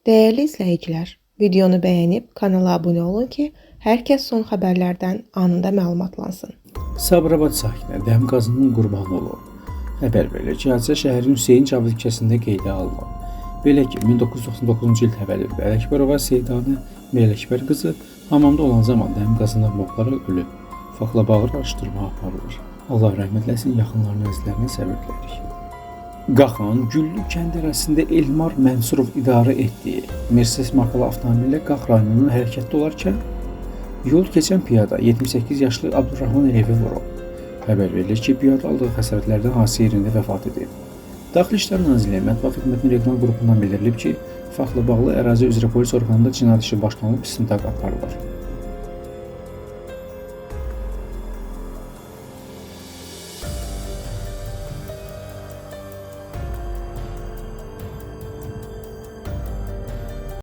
Dəyərli izləyicilər, videonu bəyənib kanala abunə olun ki, hər kəs son xəbərlərdən anında məlumatlansın. Sabirabad sakini dəm qazının qurbanı olub. Xəbər verilir ki, hadisə şəhərin Hüseyn Cavid küçəsində qeydə alınıb. Belə ki, 1999-cu il təvəllüdlü Ələkbərova Seydanə Meyləkbər qızı hamamda olan zaman dəm qazından boğularaq ölüb. Faktla bağlı araşdırma aparılır. Allah rəhmət eləsin, yaxınlarına, əzizlərinə səbir diləyirik. Qaxın Güllü kənd ərazisində Elmar Mənsurov idarə etdiyi Mercedes markalı avtomobillə Qax rayonunun hərəkətdə olarkən yol keçən piyada 78 yaşlı Abdurrahman Əliyevi vurub. Xəbər verilir ki, piyada aldığı xəsarətlərdən hadisə yerində vəfat edib. Daxili İşlər Nazirliyi Mətbuat Xidmətinin regional qrupundan bildirilib ki, faktla bağlı ərazi üzrə polis orqanında cinayət işi başlanılıb, istintaq aparılır.